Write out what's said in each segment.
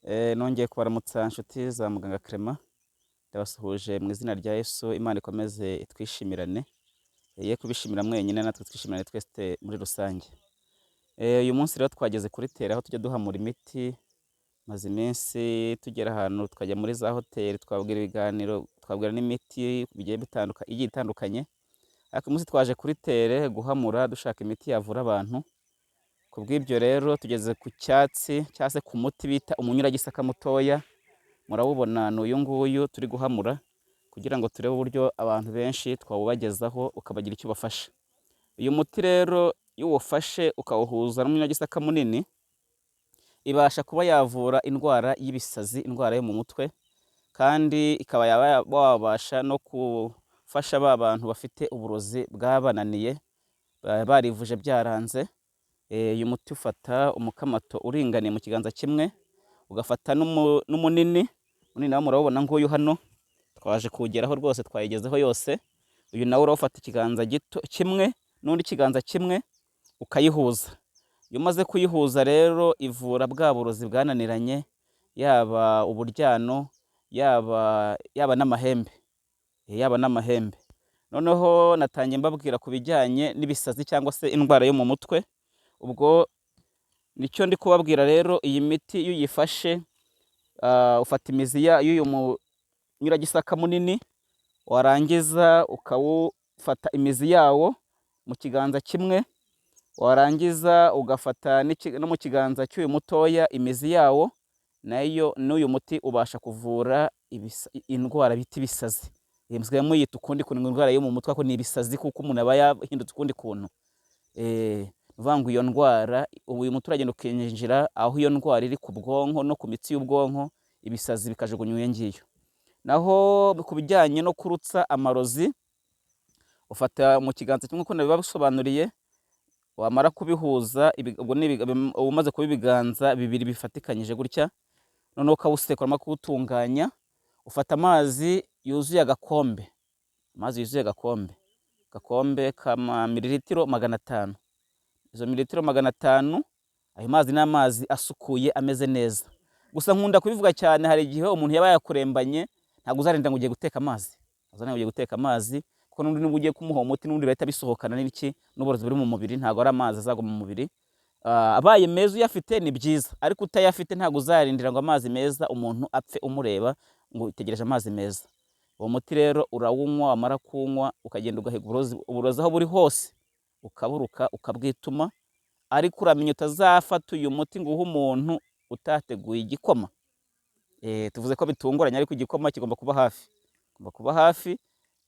Nongeye kubaramutsa nshuti za muganga Clement, ndabasuhuje mu izina rya Yesu. Imana ikomeze itwishimirane, ye kubishimira mwenyine, natwe twishimirane twese muri rusange. Uyu munsi rero twageze kuri terrain aho tujya duhamura imiti. Maze iminsi tugera ahantu, tukajya muri za hoteli, twabwira ibiganiro, twabwira n'imiti bigiye bitandukanye, igiye itandukanye, ariko uyu munsi twaje kuri terrain guhamura dushaka imiti yavura abantu. Ku bw'ibyo rero tugeze ku cyatsi cyangwa se ku muti bita umunyuragisaka mutoya. Murawubona, ni uyu nguyu turi guhamura kugira ngo turebe uburyo abantu benshi twawubagezaho ukabagira icyo ubafasha. Uyu muti rero iyo uwufashe ukawuhuza n'umunyuragisaka munini, ibasha kuba yavura indwara y'ibisazi, indwara yo mu mutwe, kandi ikaba wabasha no gufasha ba bantu bafite uburozi bwabananiye, barivuje byaranze. Uyu muti ufata umukamato uringaniye mu kiganza kimwe, ugafata n'umunini munini nawo murawubona nguyu hano, twaje kuwugeraho rwose, twayigezeho yose. Uyu nawo urawufata ikiganza gito kimwe n'undi kiganza kimwe, ukayihuza. Iyo umaze kuyihuza rero ivura bwa burozi bwananiranye, yaba uburyano, yaba n'amahembe, yaba n'amahembe. Noneho natangiye mbabwira ku bijyanye n'ibisazi cyangwa se indwara yo mu mutwe. Ubwo nicyo ndi kubabwira rero, iyi miti iyo uyifashe, ufata imizi y'uyu munyuragisaka munini, warangiza ukawufata imizi yawo mu kiganza kimwe, warangiza ugafata no mu kiganza cy'uyu mutoya imizi yawo nayo. N'uyu muti ubasha kuvura indwara bita ibisazi. Musigaye muyita ukundi kuntu indwara yo mu mutwe, ariko ni ibisazi kuko umuntu aba yahindutse ukundi kuntu. Ni ukuvuga ngo iyo ndwara, uyu muti uragenda ukinjira aho iyo ndwara iri ku bwonko no ku mitsi y'ubwonko, ibisazi bikajugunywa iyo ngiyo. Naho ku bijyanye no kurutsa amarozi, ufata mu kiganza kimwe uko nabibasobanuriye, wamara kubihuza, ubwo ni uba umaze kuba ibiganza bibiri bifatikanyije gutya, noneho ukawusekura, wamara kuwutunganya, ufata amazi yuzuye agakombe, amazi yuzuye agakombe, agakombe k'ama mililitiro 500. Izo mililitiro 500, ayo mazi ni amazi asukuye ameze neza. Gusa nkunda kubivuga cyane, hari igihe umuntu yaba yakurembanye, ntabwo uzarinda ngo ugiye guteka amazi, uzarinda ngo ugiye guteka amazi, kuko n'undi nubwo ugiye kumuha umuti n'ubundi birahita bisohokana n'iki n'uburozi buri mu mubiri, ntabwo ari amazi azagwa mu mubiri. Abaye meza uyafite ni byiza, ariko utayafite ntabwo uzarindira ngo amazi meza umuntu apfe umureba ngo utegereje amazi meza. Uwo muti rero urawunywa, wamara kuwunywa ukagenda ugahiga uburozi aho buri hose, ukaburuka ukabwituma. Ariko uramenya utazafata uyu muti ngo uhe umuntu utateguye igikoma. Tuvuze ko bitunguranye, ariko igikoma kigomba kuba hafi, kigomba kuba hafi.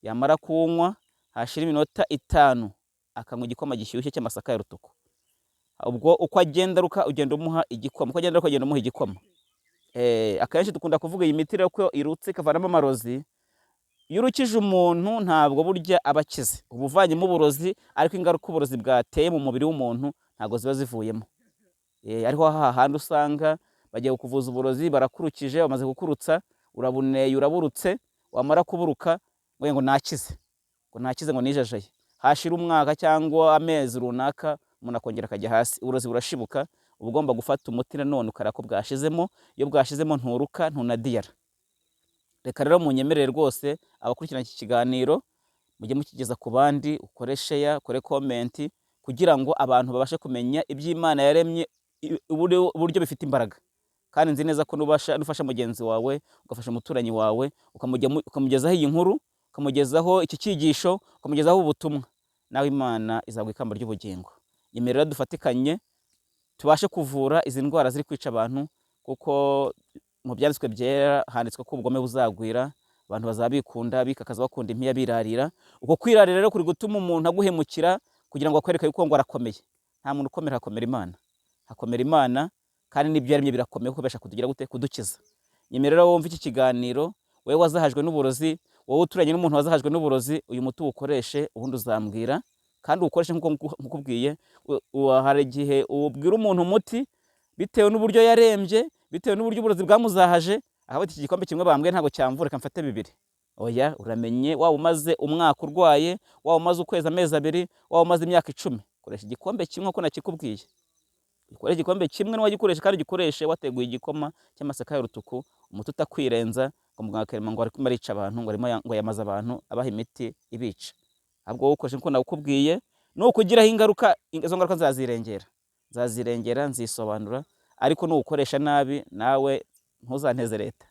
Yamara kuwunywa hashira iminota 5 akanywa igikoma gishyushye cy'amasaka ya rutuku. Ubwo uko agenda aruka ugenda umuha igikoma, uko agenda aruka ugenda umuha igikoma. Akenshi dukunda kuvuga iyi miti rero ko irutse ikavanamo amarozi. Iyo urukije umuntu ntabwo burya aba akize, uba uvanyemo uburozi, ariko ingaruka uburozi bwateye mu mubiri w'umuntu ntabwo ziba zivuyemo. Ariho hahandi usanga bagiye kukuvuza uburozi, barakurukije, bamaze kukurutsa, urabuneye, uraburutse, wamara kuburuka ngo nakize, ngo nakize, ngo nijajaye. Hashira umwaka cyangwa amezi runaka, umuntu akongera akajya hasi, uburozi burashibuka. Uba ugomba gufata umuti nanone ukareba ko bwashizemo. Iyo bwashizemo nturuka, ntunadiyara. Reka rero munyemerere rwose, abakurikirana iki kiganiro mujye mukigeza ku bandi, ukore share, ukore comment, kugira ngo abantu babashe kumenya iby'Imana yaremye uburyo bifite imbaraga. Kandi nzi neza ko nufasha mugenzi wawe, ugafasha umuturanyi wawe, ukamugezaho iyi nkuru, ukamugezaho iki cyigisho, ukamugezaho ubutumwa, nawe Imana izaguha ikamba ry'ubugingo. Nyemerera dufatikanye tubashe kuvura izi ndwara ziri kwica abantu, kuko mu byanditswe byera handitswe ko ubugome buzagwira, abantu bazaba bikunda, bikakaza, bakunda impiya, birarira. Uko kwirarira rero kuri gutuma umuntu aguhemukira kugira ngo akwereke yuko ngo arakomeye. Nta muntu ukomera, hakomera Imana, hakomera Imana, kandi n'ibyo yaremye birakomeye kuko bibasha kutugira gute? Kudukiza. Nyemerera wumve iki kiganiro, wowe wazahajwe n'uburozi, wowe uturanye n'umuntu wazahajwe n'uburozi, uyu muti uwukoreshe, ubundi uzambwira. Kandi uwukoreshe nk'uko nkukubwiye. Hari igihe ubwira umuntu umuti bitewe n'uburyo yarembye, bitewe n'uburyo uburozi bwamuzahaje, akavuga ati iki gikombe kimwe bambwiye ntabwo cyamvura, reka mfate bibiri. Oya, uramenye, waba umaze umwaka urwaye, waba umaze ukwezi, amezi 2, waba umaze imyaka 10, koresha igikombe kimwe uko nakikubwiye. Ukore igikombe kimwe n'uwagikoresha, kandi ugikoreshe wateguye igikoma cy'amasaka y'urutuku, umuti utakwirenza ngo muganga Clement ngo arimo arica abantu, ngo arimo ngo yamaze abantu abaha imiti ibica. Ahubwo wowe ukoresha nkuko nakubwiye, nukugiraho ingaruka, izo ngaruka nzazirengera, nzazirengera, nzisobanura. Ariko nuwukoresha nabi nawe ntuzanteze leta,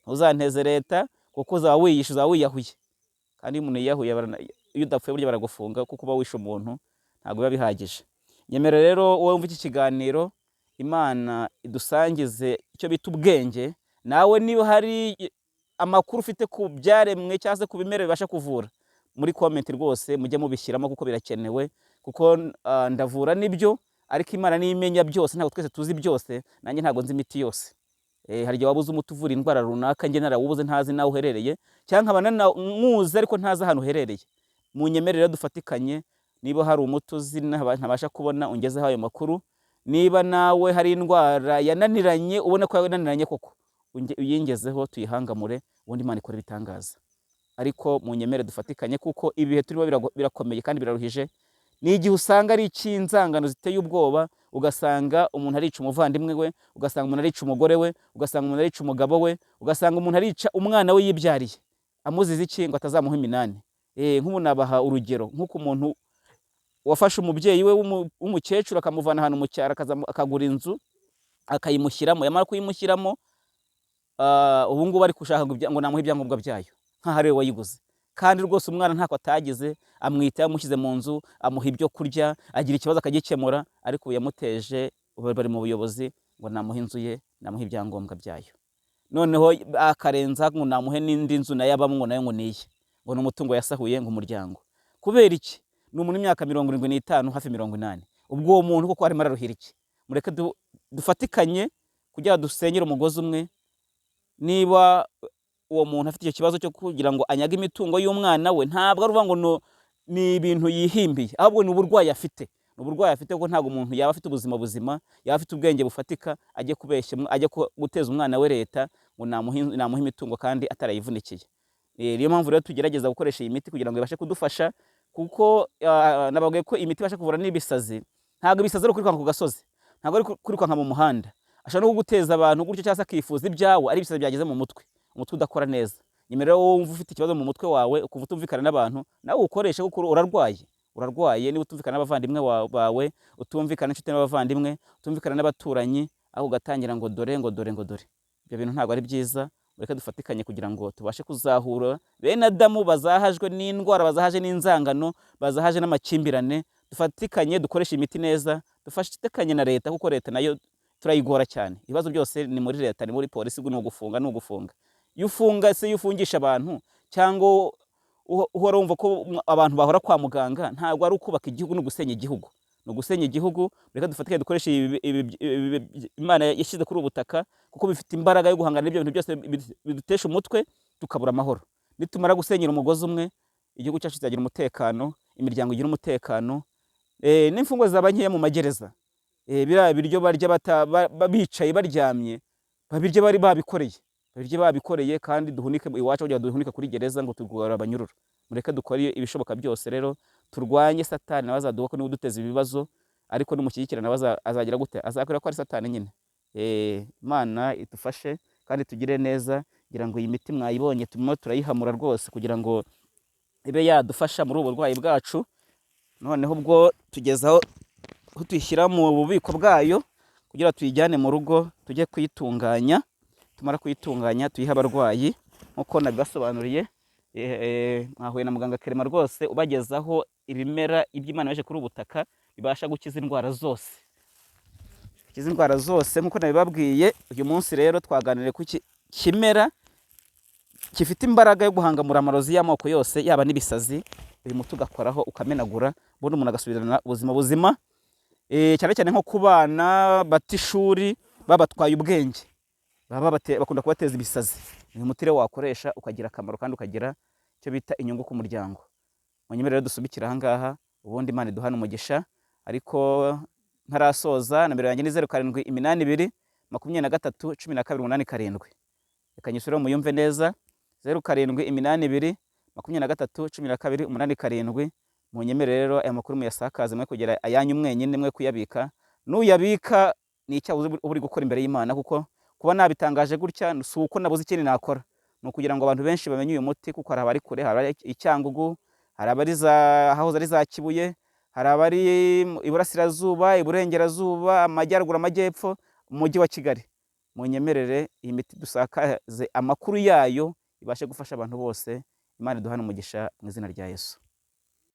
ntuzanteze leta, kuko uzaba wiyishe, uzaba wiyahuye. Kandi iyo umuntu yiyahuye, iyo udapfuye burya baragufunga, kuko uba wishe umuntu, ntabwo biba bihagije. Nyemera rero wowe wumva iki kiganiro, Imana idusangize icyo bita ubwenge. Nawe niba hari amakuru ufite ku byaremwe cyangwa se ku bimera bibasha kuvura, muri comment rwose mujye mubishyiramo, kuko birakenewe. Kuko ndavura nibyo, ariko Imana niyo imenya byose, ntabwo twese tuzi byose. Nanjye ntabwo nzi imiti yose. Hari igihe waba uzi umuti uvura indwara runaka, njye narawubuze ntazi naho uherereye, cyangwa nkaba nkuzi ariko ntazi ahantu uherereye. Munyemerere dufatikanye, niba hari umuti uzi ntabasha kubona, ungezeho ayo makuru. Niba nawe hari indwara yananiranye, ubona ko yananiranye koko, uyingezeho tuyihangamure, ubundi Imana ikora ibitangaza. Ariko munyemere dufatikanye, kuko ibihe turimo birakomeye kandi biraruhije. Ni igihe usanga ari icy'inzangano ziteye ubwoba, ugasanga umuntu arica umuvandimwe we, ugasanga umuntu arica umugore we, ugasanga umuntu arica umugabo we, ugasanga umuntu arica umwana we yibyariye, amuziza iki? Ngo atazamuha iminani. Nk'ubu nabaha urugero, nk'uko umuntu wafashe umubyeyi we w'umukecuru akamuvana ahantu mu cyaro, akagura inzu akayimushyiramo, yamara kuyimushyiramo, ubu ngubu ari gushaka ngo namuhe ibyangombwa byayo nk'aho ari we wayiguze. Kandi rwose umwana ntako atagize, amwitaho, amushyize mu nzu, amuha ibyo kurya, agira ikibazo akagikemura, ariko ubu yamuteje, ubu bari mu buyobozi ngo namuhe inzu ye, namuhe ibyangombwa byayo. Noneho akarenza ngo namuhe n'indi nzu nayo abamo, ngo nayo ngo niye, ngo ni umutungo yasahuye, ngo umuryango. Kubera iki? Ni umuntu w'imyaka 75, hafi 80. Ubwo uwo muntu koko arimo araruhira iki? Mureke dufatikanye kugira ngo dusenyere umugozi umwe. Niba uwo muntu afite icyo kibazo cyo kugira ngo anyage imitungo y'umwana we, ntabwo ari ukuvuga ngo ni ibintu yihimbiye, ahubwo ni uburwayi afite. Ni uburwayi afite, kuko ntabwo umuntu yaba afite ubuzima buzima, yaba afite ubwenge bufatika, ajye kubeshya, ajye guteza umwana we leta ngo namuhe imitungo kandi atarayivunikiye. Niyo mpamvu rero tugerageza gukoresha iyi miti kugira ngo ibashe kudufasha, kuko nababwiye ko imiti ibasha kuvura n'ibisazi. Ntabwo ibisazi ari ukwirukanka ku gasozi, ntabwo ari kwirukanka mu muhanda. Ashobora no kuguteza abantu gutyo, cyangwa se akifuza ibyawe, ari ibisazi byageze mu mutwe, umutwe udakora neza. Nyuma rero wowe wumva ufite ikibazo mu mutwe wawe, ukumva utumvikana n'abantu, nawe ukoreshe, kuko urarwaye. Urarwaye niba utumvikana n'abavandimwe bawe, utumvikana n'inshuti n'abavandimwe, utumvikana n'abaturanyi, aho ugatangira ngo dore, ngo dore, ngo dore. Ibyo bintu ntabwo ari byiza. Reka dufatikanye kugira ngo tubashe kuzahura bene Adamu bazahajwe n'indwara, bazahaje n'inzangano, bazahaje n'amakimbirane. Dufatikanye dukoreshe imiti neza, dufatikanye na leta, kuko leta nayo turayigora cyane. Ibibazo byose ni muri leta, ni muri polisi, ni ugufunga, ni ugufunga. Iyo ufunga se, iyo ufungisha abantu, cyangwa uhora wumva ko abantu bahora kwa muganga, ntabwo ari ukubaka igihugu, ni ugusenya igihugu. Ni ugusenya igihugu. Reka dufatike dukoreshe ibi Imana yashyize kuri ubu butaka, kuko bifite imbaraga yo guhangana n'ibyo bintu byose bidutesha umutwe tukabura amahoro. Nitumara gusenyera umugozi umwe, igihugu cyacu kizagira umutekano, imiryango igira umutekano, n'imfungwa zaba nkeya mu magereza. Biriya biryo barya bicaye baryamye, babirye bari babikoreye, babirye babikoreye, kandi duhunike iwacu kugira ngo duhunike kuri gereza ngo turwara abanyururu. Mureke dukore ibishoboka byose rero, turwanye Satani, nawe azaduha ko niwe uduteza ibibazo, ariko nimushyigikira nawe azagira gute? Azakora ko ari Satani nyine. Imana idufashe kandi tugire neza, kugira ngo iyi miti mwayibonye, turimo turayihamura rwose kugira ngo ibe yadufasha muri ubu burwayi bwacu. Noneho ubwo tugeze aho tuyishyira mu bubiko bwayo kugira tuyijyane mu rugo tujye kuyitunganya, tumara kuyitunganya tuyihe abarwayi nk'uko nabibasobanuriye. Mwahuye na muganga Clement rwose ubagezaho ibimera iby'Imana yaje kuri ubu butaka bibasha gukiza indwara zose, gukiza indwara zose nk'uko nabibabwiye. Uyu munsi rero twaganiriye ku kimera gifite imbaraga yo guhangamura amarozi y'amoko yose, yaba n'ibisazi. Uyu muti ugakoraho ukamenagura, ubundi umuntu agasubirana ubuzima buzima. Cyane cyane nko ku bana bata ishuri babatwaye ubwenge, baba bakunda kubateza ibisazi. Uyu muti rero wakoresha ukagira akamaro kandi ukagira icyo bita inyungu ku muryango. Munyemere rero dusubikire aha ngaha, ubundi Imana iduhane umugisha. Ariko ntarasoza, nomero yanjye ni zeru karindwi iminani ibiri makumyabiri na gatatu cumi na kabiri umunani karindwi. Reka nyisubire muyumve neza, zeru karindwi iminani ibiri makumyabiri na gatatu cumi na kabiri umunani karindwi. Munyemere rero aya makuru muyasakaze, mwe kugira ayanyu mwenyine, mwe kuyabika. Nuyabika ni icyaha uba uri gukora imbere y'Imana, kuko kuba nabitangaje gutya si uko nabuze ikindi nakora, ni ukugira ngo abantu benshi bamenye uyu muti, kuko hari abari kure, hari abari i Cyangugu, hari abari za ahahoze ari za Kibuye, hari abari iburasirazuba, iburengerazuba, amajyaruguru, amajyepfo, umujyi wa Kigali. Munyemerere iyi miti dusakaze amakuru yayo, ibashe gufasha abantu bose. Imana iduhane umugisha mu izina rya Yesu.